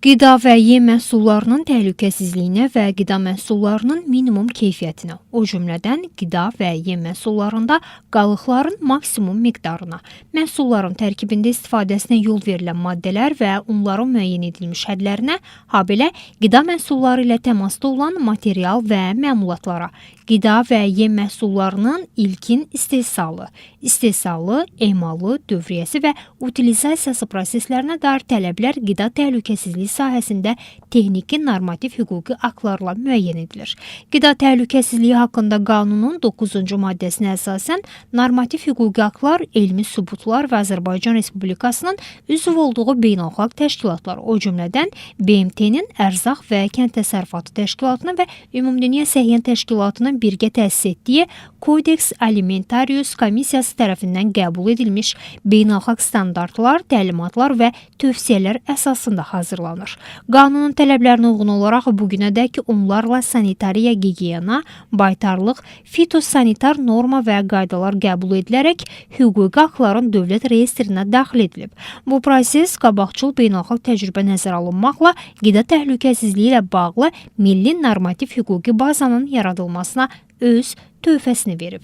Qida və yem məhsullarının təhlükəsizliyinə və qida məhsullarının minimum keyfiyyətinə, o cümlədən qida və yem məhsullarında qalıqların maksimum miqdarına, məhsulların tərkibində istifadəsinə yol verilən maddələr və onların müəyyən edilmiş hədlərinə, habelə qida məhsulları ilə təmasda olan material və məmulatlara, qida və yem məhsullarının ilkin istehsalı, emalı, dövriyyəsi və utilizasiyası proseslərinə dair tələblər qida təhlükəsizliyi sahəsində texniki normativ hüquqi aktlarla müəyyən edilir. Qida təhlükəsizliyi haqqında qanunun 9-cu maddəsinə əsasən normativ hüquqi aktlar, elmi sübutlar və Azərbaycan Respublikasının üzv olduğu beynəlxalq təşkilatlar, o cümlədən BMT-nin Ərzaq və Kənd Təsərrüfatı Təşkilatının və Ümumdünya Səhiyyə Təşkilatının birgə təsis etdiyi Codex Alimentarius Komissiyası tərəfindən qəbul edilmiş beynəlxalq standartlar, təlimatlar və tövsiyələr əsasında hazırlanır. Qanunun tələblərinə uyğun olaraq bugünədək onlarla sanitariya, gigiyena, baytarlıq, fitosanitar norma və qaydalar qəbul edilərək hüquqi aktların dövlət reyestrinə daxil edilib. Bu proses qabaqcıl beynəlxalq təcrübə nəzərə alınmaqla qida təhlükəsizliyi ilə bağlı milli normativ hüquqi bazanın yaradılmasına öz töhfəsini verib.